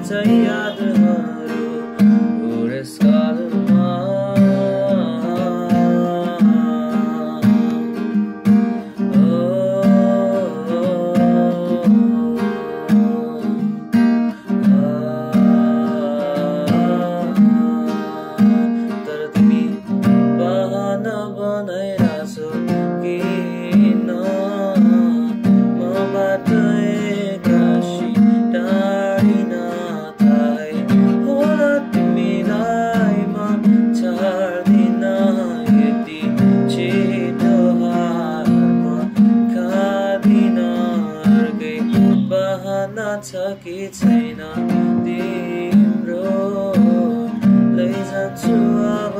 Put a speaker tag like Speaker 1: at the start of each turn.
Speaker 1: चाहिँ यादहरू बुढेसकालमा तर तिमी बहाना बनाइरहेछौ किन मबाट एक्कासी टाढिन थाहै होला तिमीलाई म छाड्दिन यति छिटो हार म खाँदिन अर्कै बहाना छ कि छैन तिम्रो लैजान्छु अब